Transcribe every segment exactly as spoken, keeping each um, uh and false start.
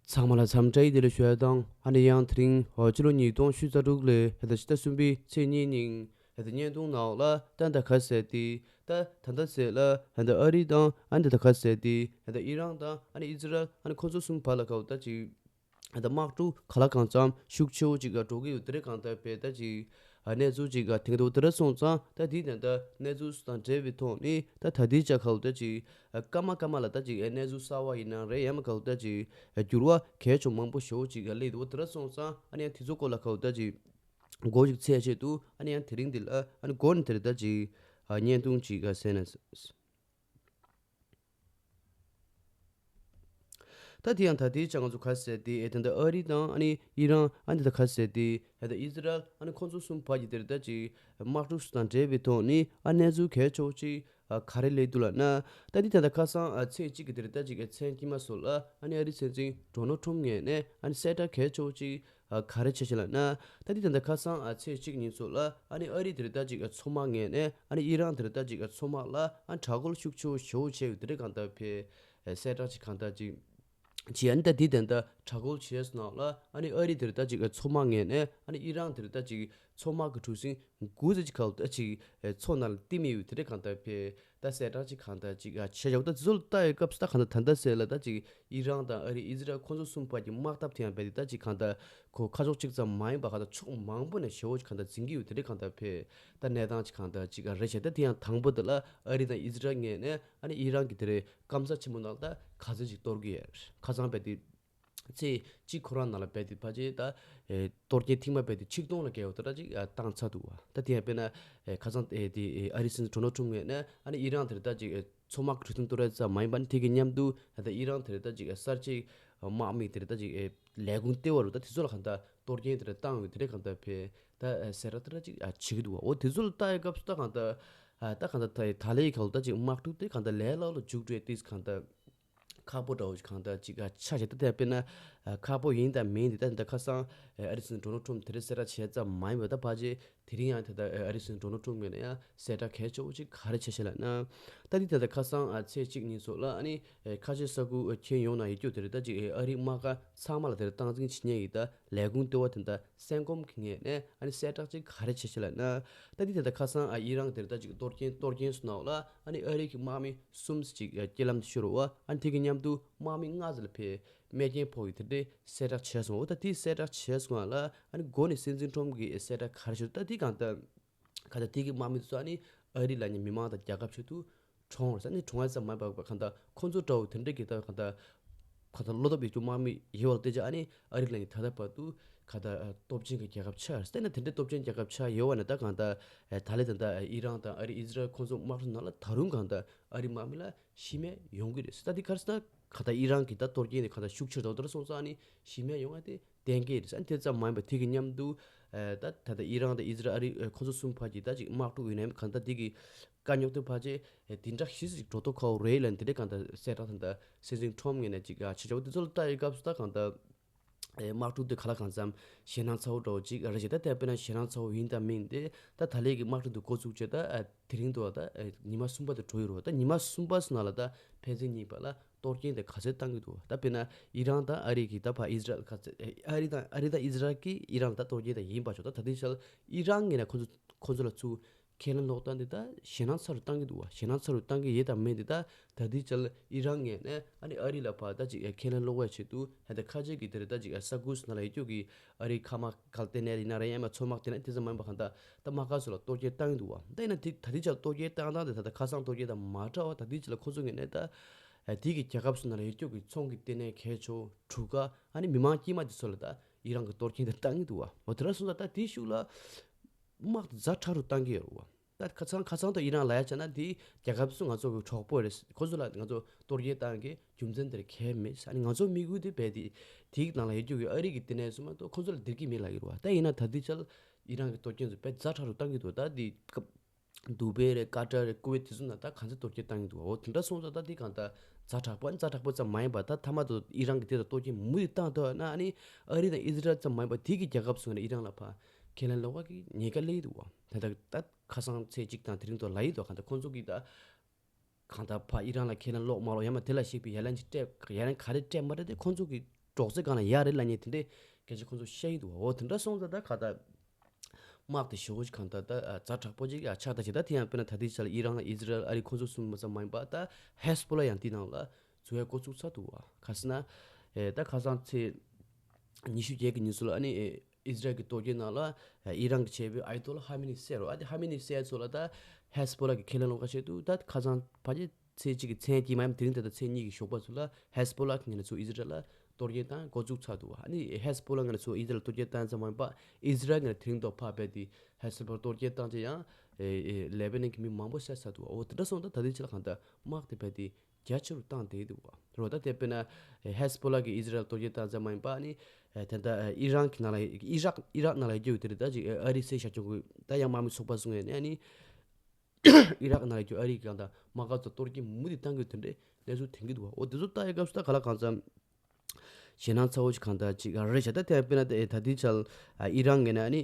ཚང་མ་ལ་འཚམས་འདྲི་བདེ་ལེགས་ཞུ་ཡ་དང་། ཨ་ནི་ཡང་དེ་རིང་ཕྱི་ལོ་ཉིས་སྟོང་ཉི་ཤུ་རྩ་དྲུག་ལོའི་ཕྱི་ཟླ་གསུམ་པའི་ཚེས་གཉིས་ཉིན་བརྙན་ཐུང་ནང་ལ་ད་ད་ག་ཟེར་ཏེ། ད་ད་ད་ཟེར་ལ་ད་ཨ་རི་དང་ཨ་ནི་ད་ག་ཟེར་ཏེ། ད་ཨི་རན་དང་ཨ་ནི་ཨི་ཛི་རལ་ཨ་ནི་ཁོ་ཚོ་གསུམ་བར་ལ་ག་བོ་ད་ཅིག་ད་དམག་འཁྲུག་ག་ལ་གང་འཚམ་ཤུགས་ཆེ་བོ་ཅིག་འགྲོ་གི་ཡོད་དེ་རེད། གང་ལྟར་བས་ད་ཅིག་གནས་ཚུལ་ཅིག་དེང་དུ་དེ་ར་སོང་ཙང་། ད་དེ་ད་ད་གནས་ཚུལ་དང་འབྲེལ་བའི་ཐོག་ནས་ད་ད་དེ་ཅག་ག་བོ་ད་ཅིག་སྐར་མ་སྐར་མ་ལ་ད་ཅིག་གནས་ཚུལ་གསར་བ་ཡིན་ན་རེད། ཡང་མ་ག་བོ་ད་ཅིག་འགྱུར་བ་གལ་ཆེ་མང་པོ་ཞེ་བོ་ཅིག་སླེབས་འདུག་དེ་ར་སོང་ཙང་། ཨ་ནི་ཡང་དེ་ཚོ་སྐོར་ལ་ག་བོ་ད་ཅིག་མགོ་ཅིག་ཚོས་ཆེད་དུ། ཨ་ནི་ཡང་དེ་རིང་འདི་ལ་ཨ་ནི་མགོ་ནས་དེ་རེད། ད་ཅིག་བརྙན་ཐུང་ཅིག་ག་ཟེར་ན། ད་དེ་ཡང་ད་དེའི་ཆ་ང་ཚོ་ག་ཟེར་ཏེ། ཨེ་ད་ད་ཨ་རི་དང་ཨ་ནི་ཨི་རན། ཨ་ནི་ད་ག་ཟེར་ཏེ། ཨེ་ད་ཨི་ཛི་རལ། ཨ་ནི་ཁོང་ཚོ་གསུམ་བར་གྱི་དེར་ད་ཅིག་དམག་འཁྲུག་སུ་དང་འབྲེལ་བའི་ཐོག་ནས་ཨ་གནས་ཚུལ་གལ་ཆེ་བོ་ཅིག་ག་རེ་སླེབས་འདུག་ལབ་ན། ད་འདི་ད་ད་ཁ་སང་ཚེས་གཅིག་གི་དེར་ད་ཅིག་མཚན་དཀྱིལ་མ་སོགས་ལ་ཨ་ནི་ཨ་རི་སྲིད་འཛིན་ཌོ་ནལ་ཊམ་ངོས་ནས་ཨ་ནི་གསལ་བསྒྲགས་གལ་ཆེ་བོ་ཅིག་ག་རེ་བྱས་ཤག་ལབ་ན། ད་འདི་ད་ལྟ་ཁ་སང་ཚེས་གཅིག་ཉིན་ཚོ་ལ་ཨ་ནི་ཨ་རི་དེར་ད་ཅིག་མཚོ་དམག་ངོས་ནས་ཨ་ནི་ཨི་རན་དེར་ད་ཅིག་མཚོ་དམག་ལ་ཨ་དྲག་རྒོལ་ཤུགས་ཆེ་བོ་ཞེ་བོ་བྱས་ཡོད་དེ་རེད། གང་ལྟར་བས་གསལ་བསྒྲགས་ཅིག་གང་ལྟར་ཅིག་བྱས། ཨ་ནི་ད་འདི་ད་ལྟ་དྲག་རྒོལ་བྱས་སོང་ནང་ལ་ཨ་ནི་ཨ་རི་དེར་ད་ཅིག་མཚོ་དམག་ངོས་ནས་ཨ་ནི་ཨི་རན་དེར་ད་ཅིག་མཚོ་དམག་གི་གྲུ་གཟིངས་དགུ་ཙམ་ཅིག་ག་ལ་ད་ཅིག་མཚོ་ནང་ལ་བཏིང་མི་ཡོད་དེ་རེད། གང་ལྟར་བས། ད་གསལ་བསྒྲགས་ཅིག་གང་ལྟར་ཅིག་ཨ་བྱས་བཞག་ད་དེ་ཚོ་ལ་ལྟ་ཡོད་སྐབས་སུ། ད་གང་ལྟར་ད་ལྟ་ཟེར་ལ་ད་ཅིག་ཨི་རན་དང་ཨ་རི་ཨི་ཛི་རལ་ཁོང་ཚོ་གསུམ་བར་གྱི་དམག་འཐབ་དེ་ཡང་རྦད་དེ་ད་ཅིག་གང་ལྟར་ཁོ་ཁ་ཕྱོགས་གཅིག་ཙམ་མ་ཡིན་པ་གང་ལྟར་ཕྱོགས་མང་པོ་ནས་ཞེ་བོ་ཅིག་གང་ལྟར་འཛིང་གི་ཡོད་དེ་རེད། གང་ལྟར་བས་ད་གནས་སྟངས་ཅིག་གང་ལྟར་ཅིག་ཨ་རེད་བྱས། ད་དེ་ཡང་དང་པོ་དེ་ལ་ཨ་རི་དང་ཨི་ཛི་རལ་ངོས་ནས་ཨ་ནི་ཨི་རན་གྱི་དེ་རེད་སྐམ་ས་ཆེན་མོ་ནང་ལ་ད་ག་ཚོད་ཅིག་གཏོར་གི་ཡོད། ཁ་སང་རྦད་དེ་ཚེས་གཅིག་ཁོ་རང་ནང་ལ་རྦད་དེ་ཕལ་ཆེར་ད་ཨེ་གཏོར་སྐྱོན་ཐེངས་མ་རྦད་དེ་ཆིག་སྟོང་ལ་བརྒལ་བ་ད་ད་ཅིག་ཨ་བཏང་ཚར་འདུག་བ། ད་དེ་ཡང་དཔེར་ན་ཨེ་ཁ་སང་ཨེ་དེ་ཨེ་ཨ་རི་སྲིད་འཛིན་ཌོ་ནལ་ཊམ་ངོས་ནས་ཨ་ནི་ཨི་རན་དེར་ད་ཅིག་ཨེ་མཚོ་དམག་གི་གྲུ་གཟིངས་གཏོར་ཡ་ཙམ་མ་ཡིན་པ་ནི་དེ་གི་མཉམ་དུ་ད་ལྟ་ཨི་རན་དེར་ད་ཅིག་ཨེ་གསར་བརྗེ་དམག་མི་དེར་ད་ཅིག་ཨེ་ལས་ཁུངས་ལྟེ་བ་རུ་ད་དེ་ཚོ་ལ་གང་ལྟར་གཏོར་སྐྱོན་དེ་འདྲ་བཏང་ཡོད་དེ་རེད། གང་ལྟར་བས་ད་ཨེ་གསལ་བསྒྲགས་དེ་འདྲ་ཅིག་ཨ་བྱེད་ཀྱི་འདུག་བ། འོ་དེ་ཚོ་ལ་ལྟ་ཡ་སྐབས་སུ་ད་གང་ལྟར་ཨ་ད་གང་ལྟར་ད་ད་ལའི་ག་ལ་ད་ཅིག་དམག་འཁྲུག་དེ་གང་ལྟར་ལས་སླ་པོ་ལ་འཇུག་འགྲོ་ཡ་དེ་གང་ལྟར་ཁག་པོ་འདྲ་བོ་ཞིག་གང་ལྟར་ཅིག་ཆགས་བྱས། ད་དེ་དཔེར་ན་ཁག་པོ་ཡིན་དང་མིན་དེ་ད་ད་ཁ་སང་ཨ་རི་སྲིད་འཛིན་ཌོ་ནལ་ཊམ་དེ་རིང་གསལ་བསྒྲགས་བྱས་ཙམ་མ་ཡིན་པ། ད་ཕལ་ཆེར་དེ་རིང་ཡང་ད་ལྟ་ཨ་རི་སྲིད་འཛིན་ཌོ་ནལ་ཊམ་ངོས་ནས་ཡང་གསལ་བསྒྲགས་གལ་ཆེ་བོ་ཅིག་ག་རེ་བྱས་ཤག་ལབ་ན། ད་འདི་ད་ལྟ་ཁ་སང་ཚེས་གཅིག་ཉིན་ཚོ་ལ་ཨ་ནི་ཁ་ཆེ་ས་ཁུལ་ཁྱོན་ཡོངས་ནང་ཡོད་རྒྱུ་དེ་རེད། ད་ཅིག་ཨ་རིའི་དམག་སྒར་ཚང་མ་ལ་དེར་སྟངས་འཛིན་བྱེད་མཁན་གྱི་ད་ལས་ཁུངས་ལྟེ་བ་དེ་ད་སེན་ཀོམ་གྱི་ངོས་ནས་ཨ་ནི་གསལ་བསྒྲགས་ཅིག་ག་རེ་བྱས་ཤག་ལབ་ན། ད་འདི་ད་ལྟ་ཁ་སང་ཨ་ཨི་རན་དེར་ད་ཅིག་གཏོར་སྐྱོན་གཏོར་སྐྱོན་སོང་ནང་ལ་ཨ་ནི་ཨ་རི་གི་དམག་མི་གསུམ་ཅིག་རྐྱེན་ལམ་དུ་ཤོར་བ། ཨ་ནི་དེ་གི་མཉམ་དུ་དམག་མི་ལྔ་ཙམ་ལ་ཕར་རྨས་སྐྱོན་ཕོག་ཡོད་དེ་འདྲའི་གསལ་བསྒྲགས་བྱས་སོང་། འོ་ད་དེ་གསལ་བསྒྲགས་བྱས་སོང་ང་ལ་ཨ་ནི་འགོ་ནས་སྲིད་འཛིན་ཊམ་གྱིས་གསལ་བསྒྲགས་ག་རེ་བྱས་འདུག་ད་དེ་གང་ལྟར་གང་ལྟར་དེ་གི་དམག་མི་ཚོ་ཨ་ནི་ཨ་རི་ལ་ནི་མི་མང་དང་རྒྱལ་ཁབ་ཆེད་དུ་གྲོངས་རེད་ཟེར། ཨ་ནི་གྲོངས་ཡ་ཙམ་མ་ཡིན་པ་གང་ལྟར་ཁོ་ཚོ་འདྲ་བོ་དེ་འདྲ་གི་ད་གང་ལྟར་གང་ལྟར་བློ་སྟོབས་ཡོད་རྒྱུ་དམག་མི་ཡོད་པ་ལ་བལྟས་ཙང་ཨ་ནི་ཨ་རི་ལ་ནི་ད་ལྟ་བར་དུ་གང་ལྟར་སྟོབས་ཆེན་གྱི་རྒྱལ་ཁབ་ཆགས་རེད་ཟེར། ན་དེ་འདྲའི་སྟོབས་ཆེན་རྒྱལ་ཁབ་ཆགས་ཡོད་པ་ན་ད་གང་ལྟར་ད་ལས་ད་ལྟ་ཨི་རན་དང་ཨ་རི་ཨི་ཛི་རལ་ཁོ་ཚོ་དམག་འཁྲུག་ནང་ལ་ད་རུང་གང་ལྟར་ཨ་རི་དམག་མི་ལ་ཤི་རྨས་ཡོང་གི་རེད་ཟེར། ད་དེ་ག་རེ་ཟེར་ན་གང་ལྟར་ཨི་རན་གྱི་ད་གཏོར་སྐྱོན་དེ་གང་ལྟར་ཤུགས་ཆེར་དོ་དོར་སོང་ཙང་ཨ་ནི་ཤི་རྨས་ཡོང་ཡ་དེ་གཏན་འཁེལ་རེད་ཟེར། ཨ་ནི་དེ་ཙམ་མ་ཡིན་པ་དེ་གི་མཉམ་དུ་ཨ་ད་ད་ལྟ་ཨི་རན་དང་ཨི་ཛི་རལ་ཨ་རི་ཁོ་ཚོ་གསུམ་བར་གྱི་ད་ཅིག་དམག་འཁྲུག་ཡོད་ན་གང་ལྟར་དེ་གི་དཀའ་རྙོག་དེ་ཕལ་ཆེར་དེ་འདྲ་ཞིག་ཅིག་འགྲོ་ཐུབ་ཁག་པོ་རེད་ལབ་ནས་དེ་འདྲའི་གང་ལྟར་གསལ་བསྒྲགས་ད་ལྟ་སྲིད་འཛིན་ཊམ་ངོས་ནས་ཅིག་ཨ་བྱས་བྱས། འོ་དེ་ཚོ་ལ་ལྟ་ཡི་སྐབས་སུ་ད་གང་ལྟར་ཨེ་དམག་འཁྲུག་དེ་ག་ལ་གང་འཚམ་ཞེད་སྣང་ཚ་བོ་འདྲ་བོ་ཅིག་རེད་ཤག་ད་དེ་དཔེར་ན་ཞེད་སྣང་ཚ་བོ་ཡིན་དང་མིན་དེ་ད་ད་ལས་ཀྱི་དམག་འཁྲུག་དེ་འགོ་བཙུགས་བྱས་ད་ཨ་དེ་རིང་དུ་བ་ད་ཨེ་ཉི་མ་གསུམ་པ་དེ་འགྲོ་ཡི་རེད་བ། ད་ཉི་མ་གསུམ་པ་སོང་ན་ལ་ད་ཕན་ཚུན་གཉིས་བར་ལ་གཏོར་སྐྱོན་དེ་ག་ཚད་བཏང་གི་འདུག་བ། ད་དཔེར་ན་ཨི་རན་དང་ཨ་རི་གིས་ད་ཕར་ཨི་ཛི་རལ་ག་ཚད་ཨེ་ཨ་རི་དང་ཨ་རི་དང་ཨི་ཛི་རལ་གིས་ཨི་རན་ལ་ད་གཏོར་སྐྱོན་དེ་ཡིན་པ་ཆོག་ད་ད་ལྟའི་ཆར་ཨི་རན་ངོས་ནས་ཁོ་ཚོ་ཁོ་ཚོ་ལ་ཚུར་ཁས་ལེན་སློག་སྟངས་འདི་ད་ཞེད་སྣང་ཚ་རུ་བཏང་གི་འདུག་བ། ཞེད་སྣང་ཚ་རུ་བཏང་གི་ཡོད་དམ་མེད་འདི་ད་ད་ལྟའི་ཆར་ཨི་རན་ངོས་ནས་ཨ་ནི་ཨ་རི་ལ་ཕར་ད་ཅིག་ཁས་ལེན་སློག་པའི་ཆེད་དུ་ཧ་ད་ཁ་ཆེ་གི་དེ་རེད། ད་ཅིག་ས་ཁུལ་སོགས་ནང་ལ་ཡོད་རྒྱུ་གི་ཨ་རིའི་མཁའ་དམག་ག་ལ་ལྟེ་གནས་ཡིན་ན་རེད། ཡང་མ་མཚོ་དམག་ལྟེ་གནས་དེ་ཙམ་མ་ཡིན་པ་གང་ལྟར་ད་དམག་སྒར་སོགས་ལ་གཏོར་སྐྱོན་བཏང་གི་འདུག་བ། ད་ཡིན་ན་དེ་ད་ལྟའི་ཆར་གཏོར་སྐྱོན་བཏང་སྟངས་དེ་ད་ལྟ་ཁ་སང་གཏོར་སྐྱོན་དང་མ་འདྲ་བ། ད་ལྟའི་ཆར་ལ་ཁོ་ཚོ་ངོས་ནས་ད་དེ་གི་རྒྱལ་ཁབ་སོགས་ནང་ལ་ཡོད་རྒྱུ་གི་ཚོང་གི་ལྟེ་གནས་གལ་ཆེ་བོ་གྲུ་ཁ་ཨ་ནི་མི་མང་དཀྱུས་མ་དེ་ཚོ་ལ་ད་ཨི་རན་གི་གཏོར་སྐྱོན་དེ་བཏང་གི་འདུག་བ། འོ་དེ་འདྲ་སོང་ཙང་ད་དེའི་ཤུགས་ལ་དམག་དེ་ཛ་དྲག་རུ་བཏང་གི་ཡོད་རེད་བ། ད་ཁ་སང་ཁ་སང་དུ་ཨི་རན་ལ་ཡ་བྱས་ན་དེ་རྒྱལ་ཁབ་སུ་ང་ཚོ་གི་གྲོགས་པོ་རེད། ཁོ་ཚོ་ལ་ང་ཚོ་གཏོར་སྐྱོན་བཏང་གི་རྒྱུ་མཚན་དེར་གལ་མེད། ཨ་ནི་ང་ཚོ་དམིགས་ཡུལ་དེ་རྦད་དེ་དེའི་ནང་ལ་ཡོད་རྒྱུ་གི་ཨ་རི་གི་ལྟེ་གནས་སུ་མ་གཏོགས་ཁོ་ཚོ་ལ་བསྡུར་གི་མེད་ལབ་ཀྱི་རེད་བ། ད་ཡིན་ན་ད་ལྟའི་ཆར་ཨི་རན་གི་གཏོར་སྐྱོན་ཚོ་རྦད་ཛ་དྲག་རུ་བཏང་གི་འདུག་ད་དེ་སྐབས་དུ་བེ་རེད། ཀ་ཏར་རེད། ཀུ་ཝེད་དེ་ཚོ་ནང་ད་ག་ཚོད་གཏོར་སྐྱོན་བཏང་གི་འདུག་འོ་དེ་འདྲ་སོང་ཙང་ད་དེ་གང་ལྟར་ཛ་དྲག་པོ། ཨ་ནི་ཛ་དྲག་པོ་ཙམ་མ་ཡིན་པར་ད་མཐའ་མ་དུ་ཨི་རན་གི་དེ་ལ་གཏོར་སྐྱོན་མུ་མཐུད་བཏང་ཐུབ་ན་ཨ་ནི་ཨ་རི་དང་ཨི་ཛི་རལ་ཙམ་མ་ཡིན་པར་དེ་གི་རྒྱལ་ཁབ་སོགས་ནས་ཨི་རན་ལ་ཕར་ཁས་ལེན་སློག་གི་ཉེན་ཁ་སླེབས་ཀྱི་འདུག་བ། ད་ད་ད་ཁ་སང་ཚེས་གཅིག་དང་དེ་རིང་དུ་ལབ་ཡི་འདུག་གང་ལྟར་ཁོང་ཚོ་གིས་ད་གང་ལྟར་ཕར་ཨི་རན་ལ་ཁས་ལེན་སློག་མ་སློག་ཡང་མ་དེ་ལ་གཞིགས་པའི་ཡ་ལན་ཅིག་སྤྲད་ཡ་ལན་ག་རེ་སྤྲད་མ་སྤྲད་དེ་ཁོང་ཚོ་གིས་ འབྲོག་རྩེ་སྒང་ལ་ཡག་རེད་ལབ་མཁན་དེ་འདྲའི་སྐད་ཆ་ཁོང་ཚོ་བཤད་ཀྱི་འདུག་བ། འོ་དེ་འདྲ་སོང་ཙང་ད་ག་ད་དམག་དེ་ཞེ་པོ་ཅིག་གང་ལྟར་ད་ཛ་དྲག་པོ་ཅིག་ཡ་ཆགས། ད་ཇི་ལྟར་དེ་ཡང་དཔེར་ན་ད་ལྟའི་ཆར་ལ་ཨི་རན་ཨི་ཛི་རལ་ཨ་རི་ཁོང་ཚོ་གསུམ་མ་ཚང་མ་ཡིན་པ། ད་ཧེ་སི་བྷོ་ལ་ཡང་དེའི་ནང་ལ་འཛུལ་ཡ་འགོ་བཙུགས་ཚར་འདུག་བ། ག་ཟེར་ན་ཨེ་ད་ཁ་སང་ཚེས་ཉི་ཤུ་བརྒྱད་ཀྱི་ཉིན་སུ་ལ་ཨ་ནི་ཨེ་ཨི་ཛི་རལ་གྱི་གཏོར་སྐྱོན་ནང་ལ་ཨེ་ཨི་རན་གྱི་ཆེད་དཔོན་ཨའི་ཏོ་ལ་ཧ་མི་ནི་ཟེར་རོ། ཨ་དེ་ཧ་མི་ནི་ཟེར་ཚོ་ལ་ད་ཧེ་སི་བྷོ་ལ་གི་ཁས་ལེན་ལོག་ཁ་བྱས་འདུག་ད་ཁ་སང་ཕལ་ཆེར་ཚེས་གཅིག་གི་མཚན་དེ་མ་ཡིན་དེ་རིང་ད་ལྟ་ཚེས་གཉིས་ཀྱི་ཞོགས་པ་ཚོ་ལ་ཧེ་སི་བྷོ་ལ་གི་ངོས་ནས་ཚུར་ཨི་ཛི་རལ་ལ་གཏོར་སྐྱོན་བཏང་འགོ་བཙུགས་ཚར་འདུག་ཨ་ནི་ཧེ་སི་བྷོ་ལ་ངོས་ནས་ཚུར་ཨི་ཛི་རལ་ལ་གཏོར་སྐྱོན་བཏང་ཙམ་མ་ཡིན་པ། ཨི་ཛི་རལ་ངོས་ནས་དེ་རིང་ཐོག་ཕར་རྦད་དེ་ཧེ་སི་བྷོ་ལ་གཏོར་སྐྱོན་བཏང་རྗེས་ཡང་ཨེ་ཨེ་ལེ་བྷ་ནན་གྱི་མི་མང་པོ་བསད་ཚར་འདུག་འོ་དེ་འདྲ་སོང་ཙང་ད་ལྟའི་ཆ་ལ་གང་ལྟར་དམག་དེ་རྦད་དེ་རྒྱ་ཆེ་རུ་བཏང་བསྡད་འདུག་བ། རོ་ད་དེ་དཔེར་ན་ཧེ་སི་བྷོ་ལ་གིས་ཨི་ཛི་རལ་ལ་གཏོར་སྐྱོན་བཏང་ཙམ་མ་ཡིན་པ། ཨ་ནི་དེ་ལྟ་ཨི་རན་གྱི་ནང་ལ་ཨི་རག་ཨི་རག་ནང་ལ་ཡོད་རྒྱུ་དེ་རེད། ད་ཅིག་ཨ་རི་སེ་ཤ་ཅུང་གི་ད་ཡང་དམག་མི་ཚོགས་པ་སོང་ཡས་ནས་ཨ་ནི་ཨི་རག་ནང་ལ་ཡོད་རྒྱུ་ཨ་རི་གི་གང་ལྟར་དམག་སྒར་ཚོ་གཏོར་སྐྱོན་མུ་མཐུད་བཏང་གི་དེ་འདྲའི་གནས་ཚུལ་ཐོན་གྱི་འདུག་བ། འོ་དེ་ཚོ་ལྟ་ཡས་སྐབས་སུ་ད་ག་ལ་གང་འཚམ་ཞེད་སྣང་ཚ་བོ་ཞིག་གང་ལྟར་ཅིག་རེད་ཤག་ད་དེ་དཔེར་ན་ད་ད་ལྟའི་ཆར་ཨི་རན་ངོས་ནས་ཨ་ནི་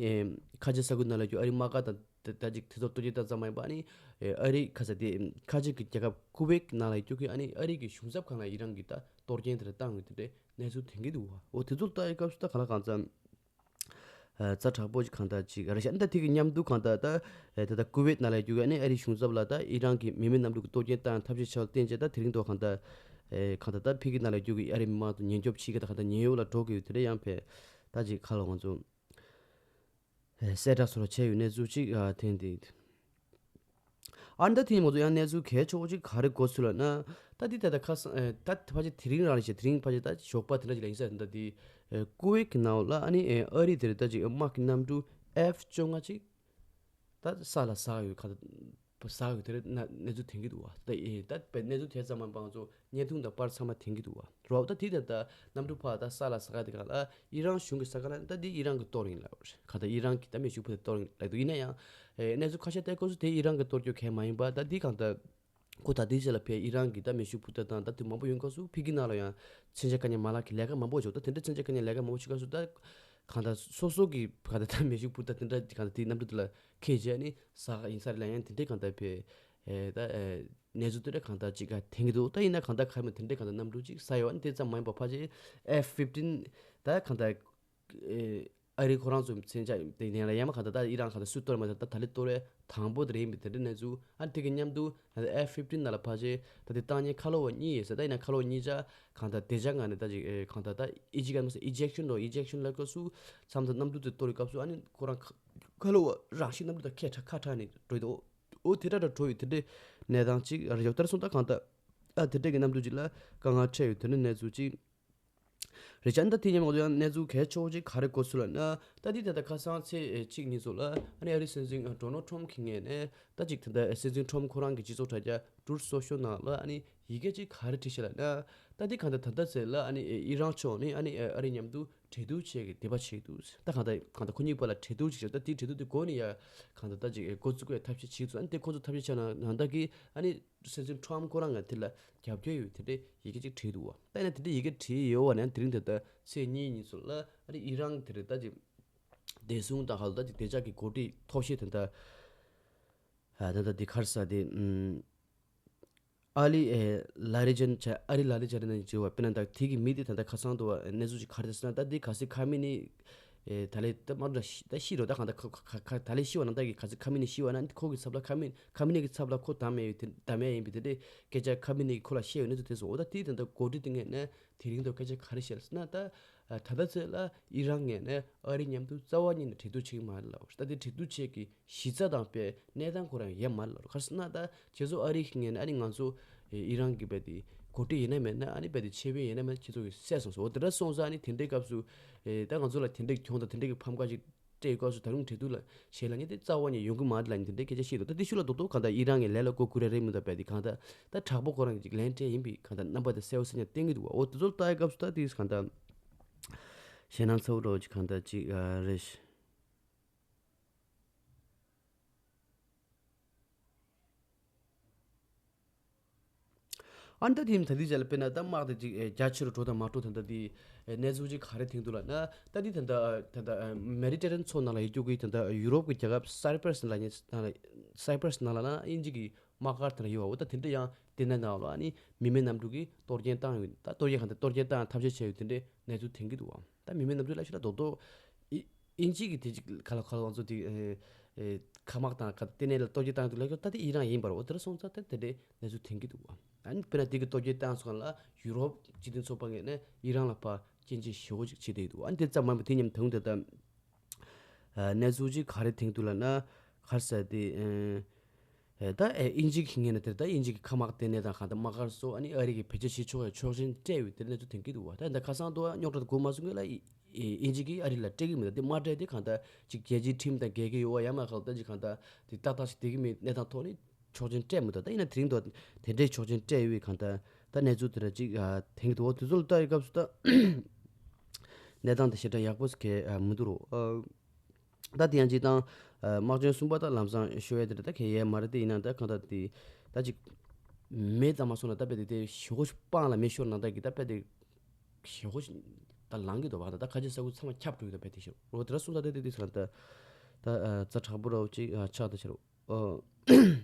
ཁ་ཆེ་ས་ཁུལ་ནང་ལ་ཡོད་རྒྱུ་ཨ་རི་དམག་སྒར་དང་། ད་ད་ཅིག་དེ་ཚོ་གཏོར་སྐྱོན་བཏང་ཙམ་མ་ཡིན་པ། ཨ་ནི་ཨེ་ཨ་རི་ཁ་ས་དེ་ཁ་ཆེ་གི་རྒྱལ་ཁབ་ཀུ་ཝེད་ནང་ལ་ཡོད་རྒྱུ་གི་ཨ་ནི་ཨ་རི་གི་གཞུང་ཚབ་ཁང་ལ་ཨི་རན་གྱིས་ད་གཏོར་སྐྱོན་དེ་འདྲ་བཏང་ཡོད་དེ་འདྲའི་གནས་ཚུལ་ཐོན་གྱི་འདུག་བ། འོ་དེ་ཚོ་ལྟ་ཡི་སྐབས་སུ་ད་ག་ལ་གང་འཚམ་ཨ་ཛ་དྲག་པོ་ཅིག་གང་ལྟར་ཅིག་རེད་ཤག་ཨ་ནི་ད་དེ་གི་མཉམ་དུ་གང་ལྟར་ད་ཨེ་ད་ད་ཀུ་ཝེད་ནང་ལ་ཡོད་རྒྱུ་གི་ཨ་ནི་ཨ་རི་གཞུང་ཚབ་ལ་ད་ཨི་རན་གྱིས་མི་མེད་གནམ་གྲུ་གི་གཏོར་སྐྱོན་བཏང་ཐབས་ཤེས་བྱས་པ་བརྟེན་བྱས་ད་དེ་རིང་ཐོག་གང་ལྟར་ཨེ་གང་ལྟར་ད་ཕ་གི་ནང་ལ་ཡོད་རྒྱུ་གི་ཨ་རི་མི་མང་དང་ཉེན་སྐྱོབ་བྱེད་མཁན་ད་གང་ལྟར་ཉེན་གཡོལ་ལ་འགྲོ་གི་ཡོད་དེ་འདྲ་ཡང་ཕེ་ད་ཅིག་ཁ་ལ་ང་ཚོ། གསལ་བསྒྲགས་སོགས་བྱས་ཡོད་གནས་ཚུལ་ཅིག་ཨ་ཐོན་ཏེ། ཨ་ནི་ད་ཐེངས་མ་གཏོགས་ཡང་གནས་ཚུལ་གལ་ཆེ་བོ་ཅིག་ག་རེ་གོ་ཚུལ་ལབ་ན། ད་འདི་ད་ལྟ་ཁ་སང་ཨེ་ད་ཕལ་ཆེར་དེ་རིང་རང་རེད་ཤག་དེ་རིང་ཕལ་ཆེར་ད་ཞོགས་པ་དེ་འདྲ་ཅིག་ལ་ཡིན་ས་རེད། ད་འདི་ཨེ་ཀུ་ཝེད་ཀྱི་ནང་ལ་ཨ་ནི་ཨེ་ཨ་རི་དེ་རེད། ད་ཅིག་དམག་གི་གནམ་གྲུ་ཨེཕ་བཅོ་ལྔ་ཅིག་ད་ས་ལ་ཟགས་ཡོད་ཁ། ཟགས་ཡོད་དེ་རེད་ན་གནས་ཚུལ་ཐོན་གྱི་འདུག་བ། ད་ཨེ་ད་པའི་གནས་ཚུལ་དེ་ཚང་མ་ང་ཚོ་བརྙན་ཐུང་དང་པར་ཚང་མ་ཐོན་གྱི་འདུག་བ། རོགས་ད་དེ་ད་ལྟ་གནམ་གྲུ་ཕར་ད་ས་ལ་ཟགས་དེ་ག་ལ་ཨི་རན་གཞུང་གི་ས་ཁ་ལ་ད་འདི་ཨི་རན་གྱི་གཏོར་ཡིན་ལབ་རེད། ག་ད་ཨི་རན་གྱི་ད་མེ་ཤུགས་འཕུར་མདའ་གཏོར་ཡིན་ལབ་འདུག་ཡིན་ན་ཡང་ཨེ་གནས་ཚུལ་ཁ་ཤས་ལྟ་སྐབས་སུ་དེ་ཨི་རན་གྱི་གཏོར་རྒྱུ་གལ་མ་ཡིན་པ། ད་འདི་གང་ལྟར་ཁོ་ད་ལྟའི་ཆ་ལ་ཕའི་ཨི་རན་གྱི་ད་མེ་ཤུགས་འཕུར་མདའ་དང་ད་དེ་མང་པོ་ཡོང་སྐབས་སུ་ཕ་གི་ནང་ལ་ཡང་མཚོན་ཆ་དཀའ་ཉེན་མ་ལག་གི་ལས་ཀ་མང་པོ་བྱུང་། ད་དེ་འདྲ་མཚོན་ཆ་དཀའ་ཉེན་ལས་ཀ་མང་པོ་བྱུང་སྐབས་སུ་ད་གང་ལྟར་སོ་སོ་གི་གང་ལྟར་ད་མེ་ཤུགས་འཕུར་མདའ་དེ་འདྲ་གང་ལྟར་དེའི་གནམ་གྲུ་དེ་ལ་འཁྱེར་བྱས་ནི་ཟ་ག་ཡིན་ས་རེད་ལབ། ཡང་དེ་འདྲའི་གང་ལྟར་ཕའི་ཨེ་ད་ཨེ་གནས་ཚུལ་དེ་འདྲ་གང་ལྟར་ཅིག་ག་ཐོན་གྱི་འདུག་ད་ཡིན་ན་གང་ལྟར་ག་མེད་དེ་འདྲའི་གང་ལྟར་གནམ་གྲུ་ཅིག་ཟ་ཡོད། ཨ་ནི་དེ་ཙམ་མ་ཡིན་པ་ཕལ་ཆེར་ཨེཕ་ཕིཕ་ཊིན་ད་གང་ལྟར་ཨེ་ཨ་རི་ཁོ་རང་ཚོ་མཚོན་ཆ་དེ་ནས་ལ་ཡ་མ་གང་ལྟར་ད་ཨི་རན་གང་ལྟར་སུས་གཏོར་མ་ད་ད་ད་ལེ་གཏོར་བའི་དང་པོ་དེ་རེད་ཡིན་པའི་དེ་འདྲའི་གནས་ཚུལ། ཨ་ནི་དེ་གི་མཉམ་དུ་ཨེཕ་ཕིཕ་ཊིན་ནང་ལ་ཕལ་ཆེར་ད་དེ་བཏང་མཁན་ཁ་ལོ་བ་གཉིས་ཡོད་ཟེར། ད་ཡིན་ན་ཁ་ལོ་བ་གཉིས་ཆ་གང་ལྟར་དེ་ཆ་ང་ནས་ད་ཅིག་ཨེ་གང་ལྟར་ད་ཨི་ཇེག་ཤན་རོ་ཨི་ཇེག་ཤན་ལ་སྐབས་སུ་མཚམས་མཚམས་གནམ་གྲུ་དེ་གཏོར་བའི་སྐབས་སུ་ཨ་ནི་ཁོ་རང་ཁ་ཁ་ལོ་བ་རང་བཞིན་གནམ་གྲུ་དང་ཁ་ཁ་ཁྲ་ནས་འགྲོ་ཡི་འདུག་འོ་དེ་འདྲ་འདྲ་འགྲོ་ཡི་དེ་འདྲའི་གནས་སྟངས་ཅིག་རེད། ཡོད་ལྟར་སོང་ད་གང་ལྟར་ཨ་དེ་འདྲའི་གི་གནམ་གྲུ་ཅིག་ལ་དཀའ་ངལ་འཕྲད་ཡོད་དེ་འདྲའི་གནས་ཚུལ་ཅིག་རེད་ཤག་ད་དེ་ཉིན་མ་ཡང་གནས་ཚུལ་གལ་ཆེ་བོ་ཅིག་ག་རེ་གོ་ཚུལ་ལབ་ན། ད་འདི་ད་ལྟ་ཁ་སང་ཚེས་གཅིག་ཉིན་ཚོ་ལ་ཨ་ནི་ཨ་རིའི་སྲིད་འཛིན་ཌོ་ནལ་ཊམ་གྱི་ངོས་ནས་ད་ཅིག་ད་ལྟ་སྲིད་འཛིན་ཊམ་ཁོ་རང་གི་སྤྱི་ཚོགས་དྲ་རྒྱ་ཊུ་རུཐ་སོ་ཤལ་ནང་ལ་ཨ་ནི་ཡི་གེ་ཅིག་ག་རེ་བྲིས་ཤག་ལབ་ན། ད་འདི་གང་ལྟར་ད་ལྟ་ཚེ་ལ་ཨ་ནི་ཨི་རན་ཕྱོགས་ནས་ཨ་ནི་ཨ་རི་མཉམ་དུ་གྲོས་བསྡུར་བྱེད་ཀྱི་འདོད་པ་བྱེད་འདུག་ད་གང་ལྟར་གང་ལྟར་ཁོ་གཉིས་བར་ལ་གྲོས་བསྡུར་ཅིག་བྱས། ད་དེའི་གྲོས་བསྡུར་དེ་འགོ་ནས་ཡ་གང་ལྟར་ད་ཅིག་འགོ་བཙུགས་པའི་ཐབས་ཤེས་བྱེད་འདུག་ཨ་ནི་དེ་ཁོ་ཚོ་ཐབས་ཤེས་བྱས་ན་ནང་ལྟར་གྱི་ཨ་ནི། སྲིད་འཛིན་ཊམ་ཁོ་རང་ང་དེ་ལ་རྒྱབ་སྐྱོར་ཡོད་དེ་འདྲའི་ཡི་གེ་ཅིག་བྲིས་འདུག་བ། ད་ཡིན་ན་དེ་འདྲའི་ཡི་གེ་བྲིས་ཡོད་བ་ནས་དེ་རིང་ད་ལྟ་ཚེས་གཉིས་ཉིན་ཚོ་ལ་ཨ་རི་ཨི་རན་དེ་རེད་ད་ཅིག་བདེ་སྲུང་དང་ཧ་ལོ་ད་ཅིག་བདེ་འཇགས་ཀྱི་འགོ་ཁྲིད་ཐོག་ཤེས་དེ་འདྲ་ཨ་ད་ལྟ་དེ་ག་རེ་ཟེར་དེ་ཨུམ་ཨ་ལི་ཨེ་ལ་རི་ཇན་ཆ་ཨ་རི་ལ་རི་ཇན་ནས་བྲིས་བ། དཔེར་ན་ད་དེ་གི་མི་དེ་ད་ལྟ་ཁ་སང་དུ་བ་གནས་ཚུལ་ཅིག་ག་རེ་ཟེར་ན་ད་དེ་ག་སི་ཁ་མི་ནི། ཨེ་ད་ལེ་ད་མ་འདྲ་ཤི་ད་ཤི་རོ་ད་གང་ད་ཁ་ཁ་ཁ་ད་ལེ་ཤི་བ་ན་ད་གི་ག་ཚོད་ཁ་མི་ནི་ཤི་བ་ན་ཁོ་གི་ཚབ་ལ་ཁ་མི་ཁ་མི་ནི་གི་ཚབ་ལ་ཁོ་དམ་མེད་ཡོད་དེ་དམ་མེད་ཡིན་པའི་དེ་འདྲའི་སྐད་ཆ་ཁ་མི་ནི་གི་ཁོ་ལ་བཤད་ཡོད་ནི་ཚོ་དེ་སོང་། འོ་ད་དེ་དེ་འདྲ་གོ་སྒྲིག་དེ་ངས་ནས་དེ་རིང་དུ་སྐད་ཆ་ག་རེ་བཤད་ལ་ཟེར་ན་ད་ད་ལྟ་ཚོད་ལ་ཨི་རན་ངས་ནས་ཨ་རི་མཉམ་དུ་རྩ་བ་ཉིད་ནས་གྲོས་བསྡུར་བྱེད་ཀྱི་མ་རེད་ལབ། ད་དེ་གྲོས་བསྡུར་བྱེད་ཀྱི་གཞི་རྩ་དང་དཔེ་གནས་སྟངས་ཁོ་རང་ཡོད་མ་རེད་ལབ། ག་རེ་ཟེར་ན་ད་ཁྱེད་ཚོ་ཨ་རི་གི་ངོས་ནས་ཨ་ནི་ང་ཚོ་ཨི་རན་གི་དཔེ་དེ་གོ་སྒྲིག་ཡིན་ན་མེད་ན་ཨ་ནི་དཔེ་དེ་ཆེ་བོ་ཡིན་ན་མེད་ན་ཁྱེད་ཚོ་གི་བསད་སོང་ཟེར། འོ་དེ་འདྲ་སོང་ཙང་ཨ་ནི་དེ་འདྲའི་སྐབས་སུ་ཨེ་ད་ང་ཚོ་ལ་དེ་འདྲའི་གྱོང་དང་དེ་འདྲའི་གི་ཕམ་ཁ་ཅིག་སྤྲད་ཡོད་སྐབས་སུ་ད་རུང་གྲོས་བསྡུར་ལ་བྱེད་ལ་ངས་དེ་རྩ་བ་ནས་ཡོང་གི་མ་རེད་ལབ་ནས་དེ་འདྲའི་སྐད་ཆ་བཤད་འདུག་ད་དེ་ཤུལ་ལ་རྡོག་རྡོག་གང་ལྟར་ཨི་རན་གི་ལས་ལ་མགོ་སྒུར་ཡ་རེད་མི་འདུག་དཔེ་དེ་གང་ལྟར་ད་དྲག་པོ་ཁོ་རང་གི་ཅིག་ལན་སྤྲད་ཡིན་པའི་གང་ལྟར་རྣམ་པ་དེ་གསལ་པོ་གསལ་རྐྱང་བསྟན་གི་འདུག་འོ་དེ་ཚོ་ལྟ་ཡི་སྐབས་སུ་ད་དེ་གང་ལྟར་ཞེད་སྣང་ཚ་བོ་འདྲ་བོ་ཅིག་གང་ལྟར་ཅིག་ཨ་རེད། ཨ་ནི་ད་དེ་ད་དེ་རྗེས་ལ་དཔེར་ན་ད་དམག་དེ་ཅིག་ཨེ་རྒྱ་ཆེ་རུ་འགྲོ་དང་མ་འགྲོ་ད་ལྟ་དེ་ཨེ་གནས་ཚུལ་ཅིག་ག་རེ་ཐོན་འདུག་ལབ་ན། ད་དེ་ད་ལྟ་ད་ལྟ་མེ་ཌི་ཊེ་རེ་ནི་ཡན་མཚོ་ནང་ལ་ཡོད་རྒྱུ་གི་ད་ལྟ་ཡུ་རོབ་ཀྱི་རྒྱལ་ཁབ་སའི་པྲ་སི་ནང་ལ་སའི་པྲ་སི་ནང་ལ་ན་དབྱིན་ཇི་གི་ དམག་སྒར་དེ་འདྲ་ཡོད་པ། འོ་ད་དེ་འདྲ་ཡང་དེ་ནས་ནང་ལ་ཨ་ནི་མི་མེད་གནམ་གྲུ་གིས་གཏོར་སྐྱོན་བཏང་ཡོད། ད་གཏོར་སྐྱོན་གང་ལྟར་གཏོར་སྐྱོན་བཏང་ཐབས་ཤེས་བྱས་ཡོད། དེ་འདྲའི་གནས་ཚུལ་ཐོན་གྱི་འདུག་བ། ད་མི་མེད་གནམ་གྲུ་ལབ་ཤེས་ན་རྡོག་རྡོག་ཨི་ཨིན་ཇི་གི་དེ་ཅིག་ག་ལ་ག་ལ་ང་ཚོ་དེ་ཨེ་ཨེ་མཁའ་དམག་དང་ག་ལྟེ་གནས་ལ་གཏོར་སྐྱོན་བཏང་འདུག་ལབ་ཤེས། ད་དེ་ཨི་རན་ཡིན་པ་རེད། འོ་དེ་འདྲ་སོང་ཙང་ད་དེ་འདྲའི་གནས་ཚུལ་ཐོན་གྱི་འདུག་བ། ཨ་ནི་དཔེར་ན་དེ་གི་གཏོར་སྐྱོན་བཏང་སོང་ལ་ཡུ་རོབ་སྤྱི་མཐུན་ཚོགས་པ་ངོས་ནས་ཨི་རན་ལ་ཕར་སྐྱོན་བརྗོད་ཞེ་པོ་ཅིག་བྱེད་བསྡད་འདུག་ཨ་ནི་དེ་ཙམ་མ་ཡིན་པར་དེ་མཉམ་དུ་ད་ལྟ་ཨ་གནས་ཚུལ་ཅིག་ག་རེ་ཐོན་འདུག་ལབ་ན། ག་རེ་ཟེར་དེ་ཨ་ཨ་ད་ཨ་ཨིན་ཇི་གི་ངོས་ནས་དེར་ད་ཨིན་ཇི་གི་མཁའ་དམག་ལྟེ་གནས་དང་གང་ལྟར་དམག་སྒར་སོགས་ཨ་ནི་ཨ་རི་གིས་བེད་སྤྱོད་བྱེད་ཆོག་ཡ་ཆོག་མཆན་སྤྲད་ཡོད། དེ་གནས་ཚུལ་ཐོན་གྱི་འདུག་བ། ད་ད་ཁ་སང་དུ་རྙོག་དྲ་དེ་འགོ་མ་ཚུགས་སྔོན་ལ་ཨི་ཨིན་ཇི་གིས་ཨ་རི་ལ་སྤྲད་ཀྱི་མེད། ད་དེ་མ་སྤྲད་དེ་གང་ལྟར་ཅིག་རྒྱལ་སྤྱིའི་ཁྲིམས་དང་འགལ་གྱི་ཡོད་བ། ཡང་མ་གང་ལྟར་ཅིག་གང་ལྟར་དེ་ཏག་ཏག་ཞིག་བསྡད་ཀྱི་མེད་གནས་སྟངས་ཐོག་ནས་ཆོག་མཆན་སྤྲད་མི་འདུག་ད་ཡིན་ན་དེ་རིང་དུ་དེ་འདྲའི་ཆོག་མཆན་སྤྲད་ཡོད་པའི་གང་ལྟར་ད་གནས་ཚུལ་དེ་འདྲ་ཅིག་ཨ་ཐོན་གྱི་འདུག་འོ་དེ་ཚོ་ལ་ལྟ་ཡི་སྐབས་སུ་ད་གནས་སྟངས་དེ་ཞེ་དྲག་ཡག་པོ་ཞིག་གས་ཨ་མི་འདུག་རོ། ཨ་ད་དེ་ཡང་ཅིག་དང་ཨ་དམག་སྦྱོང་གསུམ་པ་ད་ལམ་སང་ཤོར་ཡ་དེ་འདྲ་ད་གས་ཡས་མ་རེད། དེ་ཡིན་ན་ད་གང་ལྟར་དེ་ད་ཅིག་མེ་ཙམ་མ་སོང་ན་ད་དཔེ་དེ་དེ་ཞེ་པོ་ཞིག་སྤང་ལ་མེ་ཤོར་ན་ད་གི་ད་དཔེ་དེ་ཞེ་པོ་ཞིག་ད་ལངས་ཀྱི་འདུག་བ། ད་ད་ཁ་ཆེ་ས་ཁུལ་ཚང་མ་ཁྱབ་འགྲོ་གི་འདུག་དཔེ་དེ་ཤོར་རོ། དེ་འདྲ་སོང་ད་དེ་དེ་དེ་ཚོ་ད་ད་ཨ་ཛ་དྲག་པོ་རོ་ཅིག་ཨ་ཆགས་ད་ཕྱིར་རོ། ཨོ།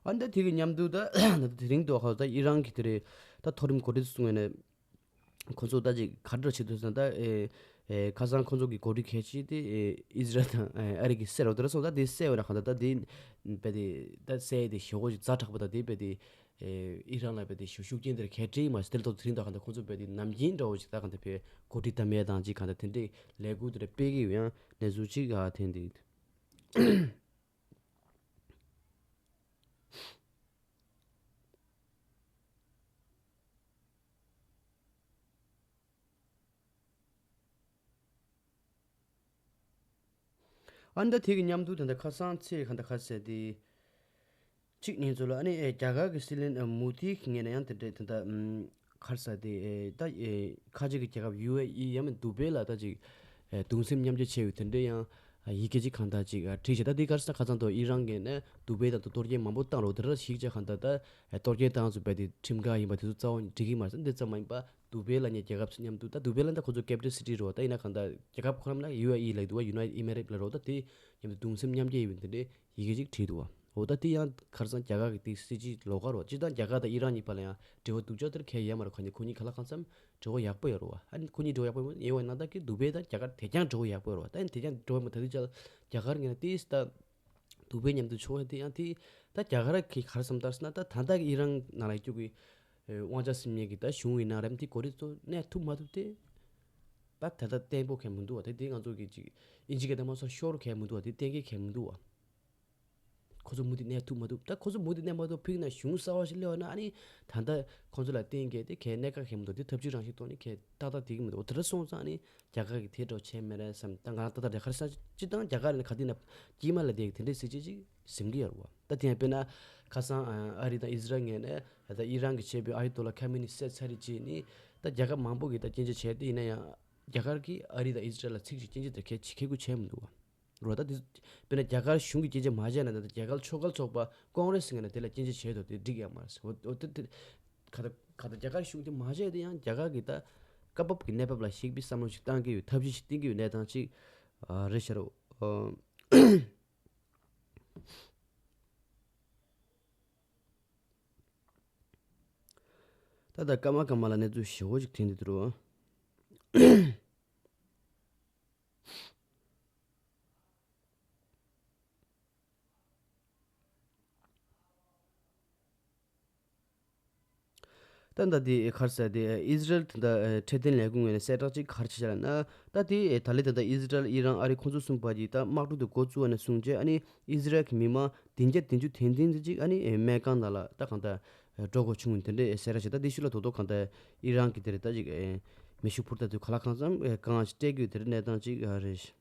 ཨ་ནི་ད་དེ་གི་མཉམ་དུ་ད་ད་དེ་རིང་དུ་ཧ་ད་ཨི་རན་གྱི་དེ་རེད། ད་མཐོ་རིམ་འགོ་ཁྲིད་ཚོ་ངོས་ནས་ཁོ་ཚོ་ད་ཅིག་ག་འདྲ་བྱེད་འདུག་ཟེར་ན། ད་ཨེ་ཨེ་ཁ་སང་ཁོ་ཚོ་གི་འགོ་ཁྲིད་གལ་ཆེ་དེ་ཨེ་ཨི་ཟི་རལ་དང་ཨེ་ཨ་རི་གི་སྲས་རེད། དེ་འདྲ་སོང་ད་དེ་སྲས་འོ་ན་ག་ད་ད་དེ་དཔེ་དེ་ད་སྲས་དེ་ཞེ་པོ་ཅིག་ཛ་དྲག་པོ་ད་དེ་དཔེ་དེ་ཨེ་ཨི་རན་ལ་དཔེ་དེ་ཤུགས་ཤུགས་རྐྱེན་དེ་གལ་ཆེ་མ་ཟད་དེ་ལ་ཐོག་དེ་རིང་ད་ག་ད་ཁོ་ཚོ་དཔེ་དེ་ནམ་རྒྱུན་འདྲ་བོ་ཅིག་ད་ག་ད་དཔེ་འགོ་ཁྲིད་དམ་ཡས་དང་ཅིག་ག་ད་དེ་འདྲའི་ལས་འགུལ་དེ་འདྲ་སྤེལ་གི་ཡོད། ཡང་གནས་ཚུལ་ཅིག་ཨ་ཐོན་དེ། ཨ་ནི་ད་དེ་གི་མཉམ་དུ་ད་ལྟ་ཁ་སང་ཚེས་ག་ད་ག་ཟེར་དེ། གཅིག་ཉིན་ཚོ་ལ་ཨ་ནི་ཨེ་རྒྱ་གར་གྱི་སྲིད་བློན་ཨ་མོ་དྷི་གི་ངོས་ནས་ཡང་དེ་འདྲའི་དེ་འདྲ་ཨམ་ག་རེ་ཟེར་དེ་ཨེ་ད་ཨེ་ཁ་ཆེ་གི་རྒྱལ་ཁབ་ཡུ་ཨེ་ཨི་ཡང་མིན་དུ་བྷེ་ལ་ད་ཅིག་ཨེ་གདུང་སེམས་མཉམ་སྐྱེད་བྱས་ཡོད། དེ་འདྲའི་ཡང་ཨ་ཡི་གེ་ཅིག་གང་ལྟར་ཅིག་ཨ་བྲིས་བྱས། ད་དེ་ག་རེ་ཟེར་ན་ཁ་སང་དུ་ཨི་རན་གྱི་ནས་དུ་བྷེ་དང་དུ་གཏོར་སྐྱོན་མང་པོ་བཏང་རོགས་དེ་འདྲ་ཞིག་བྱས། གང་ལྟར་ད་ཨེ་གཏོར་སྐྱོན་བཏང་ཚུལ་དཔེ་དེ་ཁྲིམས་འགལ་ཡིན་པ་དེ་ཚོ་རྩ་བ་ནས་འགྲིག་གི་མ་རེད། འདི་ཙམ་མ་ཡིན་པ་དུ་བྷེ་ལ་ཉེ་རྒྱལ་ཁབ་ཚོ་མཉམ་དུ། ད་དུ་བྷེ་ལ་ད་ཁོ་ཚོ་capital city་རེད་བ། ད་ཡིན་ན་གང་ལྟར་རྒྱལ་ཁབ་ཁོ་རང་ལ་ཡུ་ཨེ་ཨི་ལབ་འདུག་བ། United Emirates་ལབ་རོགས། ད་དེ་མཉམ་དུ་གདུང་སེམས་མཉམ་སྐྱེད་ཡོད་པའི་འདི་འདྲའི་ཡི་གེ་ཅིག་བྲིས་འདུག་བ། འོ་ད་དེ་ཡང་ཁ་སང་རྒྱ་གར་གྱི་དེ་སྲིད་སྤྱི་ལོགས་ཀ་རོ། སྤྱིར་བཏང་རྒྱ་གར་དང་ཨི་རན་གཉིས་བར་ལ་ཡང་འབྲེལ་བ་སྡུག་ཅག་དེར་གལ་ཡོད་མ་རེད། ཁོ་གཉིས་ཁོ་གཉིས་ཁ་ལག་ཁང་ཙམ་འབྲེལ་བ་ཡག་པོ་ཡོད་རེད་བ། ཨ་ནི་ཁོ་གཉིས་འབྲེལ་བ་ཡག་པོ་ཡོད་པ་ཡིན་ན་ད་ཀི་དུ་བྷེ་དང་རྒྱ་གར་དེ་རྐྱང་འབྲེལ་བ་ཡག་པོ་ཡོད་རེད་བ། ད་ཡིན་དེ་རྐྱང་འབྲེལ་བ་མ་ད་དུས་ཅག་རྒྱ་གར་ངོས་ནས་དེ་ད་དུ་བྷེ་མཉམ་དུ་ཕྱོགས་དེ་ཡང་དེ་ད་རྒྱ་གར་གྱི་ག་རེ་བསམ་ལྟར་ཟེར་ན། ད་ད་ལྟ་གི་ཨི་རན་ནང་ལ་སྐྱོད་ཀྱི་དབང་ཆ་ཟིན་མཁན་གྱི་ད་གཞུང་ཡིན་ན་རེད། དེ་གོ་རིམ་ཚོ་གནས་ཐུབ་མ་ཐུབ་དེ་ད་ད་ལྟ་བརྟན་པོ་གང་མི་འདུག་བ། དེ་དེ་ང་ཚོ་གི་ཅིག་ཨིན་ཇི་སྐད་དང་མ་སོང་ཤོར་གང་མི་འདུག་བ། དེ་གཏན་འཁེལ་གང་མི་འདུག་བ། ཁོ་ཚོ་མུ་མཐུད་གནས་ཐུབ་མ་ཐུབ། ད་ཁོ་ཚོ་མུ་མཐུད་གནས་མ་ཐུབ་ཕུགས་ན་གཞུང་གསར་བ་ཞིག་སླེབས་པ་ན་ཨ་ནི་ད་ལྟ་ཁོ་ཚོ་ལ་གཏན་འཁེལ་དེ་གས་གནད་འགག་གང་མི་འདུག་དེ་ཐབས་ཇུས་རང་བཞིན་ཐོག་ནས་གས་ཏག་ཏག་དེ་གི་མི་འདུག་འོ་དེ་འདྲ་སོང་ཙང་ཨ་ནི་རྒྱ་གར་གྱིས་དེ་འདྲ་བྱས་མེད་རེད་བསམ། ད་ང་རང་ཏག་ཏག་རེད། ག་རེ་ཟེར་ན་སྤྱིར་བཏང་རྒྱ་གར་ནས་ག་དུས་ན་དཀྱིལ་མ་ལ་བསྡད་ཀྱི་དེ་འདྲའི་སྲིད་ཇུས་ཅིག་ཟིན་གྱི་ཡོད་རེད་བ། ད་དེ་ཡང་དཔེར་ན་ཁ་སང་ཨ་རི་དང་ཨི་ཟི་རལ་ངོས་ནས་ད་ཨི་རན་གྱིས་བྱས་པའི་ཨ་ཡ་ཏོ་ལ་ཁ་མེ་ནི་བསད་ཚར་རེད་ཅེས་ནི་ད་རྒྱལ་ཁབ་མང་པོ་གིས་ད་སྐྱོན་བརྗོད་བྱས། དེ་ཡིན་ན་ཡང་རྒྱ་གར་གྱིས་ཨ་རི་དང་ཨི་ཟི་རལ་ལ་ཚིག་ཅིག་སྐྱོན་བརྗོད་དེ་གས་ཁེ་ཁུ་བྱས་མི་འདུག་བ། རོ། ད་དེ་དཔེར་ན་རྒྱ་གར་གཞུང་གིས་སྐྱོན་བརྗོད་མ་བྱས་ན་ད་ལྟ་རྒྱ་གར་ཆོལ་ཁ་ཚོགས་པ་ཀོང་རེ་སི་ངོས་ནས་དེ་ལ་སྐྱོན་བརྗོད་བྱས་འདུག་དེ་འགྲིག་ཡ་མ་རེད། འོ་འོ་དེ་དེ་ག་ད་ག་ད་རྒྱ་གར་གཞུང་དེ་མ་བྱས་དེ་ཡང་རྒྱ་གར་གྱི་ད་སྐབས་བབ་ཀྱི་གནས་བབ་ལ་གཞིགས་པའི་བསམ་བློ་ཞིག་བཏང་གི་ཡོད། ཐབས་ཤེས་ཤིག་བཏིང་གི་ཡོད་གནས་སྟངས་ཅིག་ཨ་རེད་ཤག་རོ། ཨ་ད་ད་སྐར་མ་སྐར་མ་ལ་གནས་ཚུལ་ཞེ་པོ་ཅིག་ཐོན་བསྡད་འདུག་རོ། ད་ལྟ་དེ་ག་རེ་ཟེར་དེ་ཨི་ཟི་རལ་ད་ལྟ་འཕྲོད་བསྟེན་ལས་ཁུངས་ངོས་ནས་གསལ་བསྒྲགས་ཅིག་ག་རེ་བྱས་ཤག་ལབ་ན། ད་དེ་ད་ལྟ་ད་ལྟ་ཨི་ཟི་རལ་ཨི་རན་ཨ་རི་ཁོང་ཚོ་གསུམ་པ་གྱིས་ད་དམག་འཁྲུག་དེ་འགོ་བཙུགས་པ་ནས་བཟུང་བྱས་ཨ་ནི་ཨི་ཟི་རལ་གྱི་མི་མང་བདུན་བརྒྱ་བདུན་ཅུ་དོན་བདུན་ཙམ་ཅིག་ཨ་ནི་སྨན་ཁང་ནང་ལ་ད་གང་ལྟར་འགྲོ་དགོས་བྱུང་དེ་འདྲའི་གསལ་བསྒྲགས་བྱས། ད་དེ་ཤུལ་ལ་དོ་དོ་གང་ལྟར་ཨི་རན་གྱི་དེ་རེད་ད་ཅིག་མེ་ཤུགས་འཕུར་མདའ་དེ་ག་ལ་གང་འཚམ་གང་ཞིག་སྤྲད་ཀྱི་ཡོད། དེ་རེད་གནས་སྟངས་ཅིག་རེད།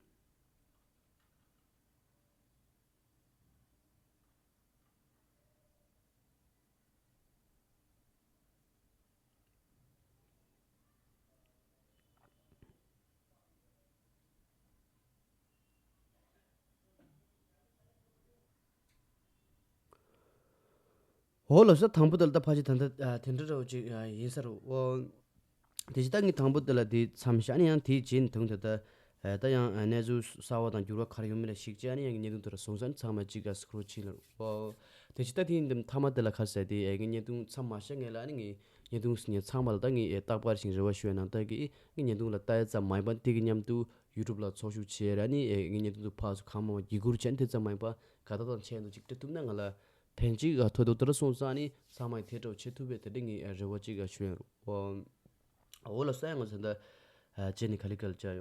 འོ་ལགས་སོ། དང་པོ་དེ་ལ་ད་ཕལ་ཆེར་ད་ལྟ་ཨ་དེ་འདྲ་འདྲ་བོ་ཅིག་ཨ་ཡིན་ས་རེད། འོ་དེ་བཞིན་ད་ངས་དང་པོ་དེ་ལ་དེ་མཚམས་བཞག་ནས། ཡང་དེའི་རྗེས་ནས་ད་ད་ལྟ་ཨ་ད་ཡང་ཨ་གནས་ཚུལ་གསར་བ་དང་འགྱུར་བ་ག་རེ་ཡོང་མིན་ལ་གཞིགས་བྱས་ནས། ཡང་ངས་བརྙན་ཐུང་དེ་ལ་བཟུང་ས་ནས་ཚང་མ་གཅིག་ག་སི་ཀོ་རོལ་བྱས་ལ། འོ་དེ་བཞིན་ད་དེ་ཡིན་དུས་མཐའ་མ་དེ་ལ་ག་རེ་ཟེར། དེ་ཨ་ངས་བརྙན་ཐུང་མཚམས་མ་བཞག་སྔོན་ལ་ཨ་ནི་ངས་བརྙན་ཐུང་ཚང་མ་ལ་ད་ངས་ཨ་རྟག་པར་བཞིན་རེ་བ་ཞུ་བ་ནང་ལྟར་གྱི། ངས་བརྙན་ཐུང་ལ་ལྟ་ཡ་ཙམ་མ་ཡིན་པ་དེ་གི་མཉམ་དུ་ཡུ་ཊུབ་ལ་ཚོགས་ཞུགས་བྱས་ར་ནི། ཨེ་ངའི་བརྙན་ཐུང་དུ་ཕར་ཚུར་གང་མང་བརྒྱུད་བསྐུར་བྱས་ནས་དེ་ཙམ་མ་ཡིན་པ་དགའ་རྟགས་དང་ཆེད་དུ་ཅིག་སྤྲད་ཐུབ་ན་ང་ལ་ཕན་ཅིག་ཨ་ཐོགས་འདུག་ད་ར་སོང་ཙང་ནི་ཚང་མ་ཡི་དེ་འདྲ་བོ་བྱེད་ཐུབ་པའི་དེ་འདྲ་ངའི་ཨ་རེ་བ་ཅིག་ཨ་ཞུ་ཡ་རུ། འོ་ལགས་སོ། ཡང་ང་ཚོ་ད་ཨ་རྗེས་ནས་ག་ལེ་ག་ལེ་བཅར་ཡོང་།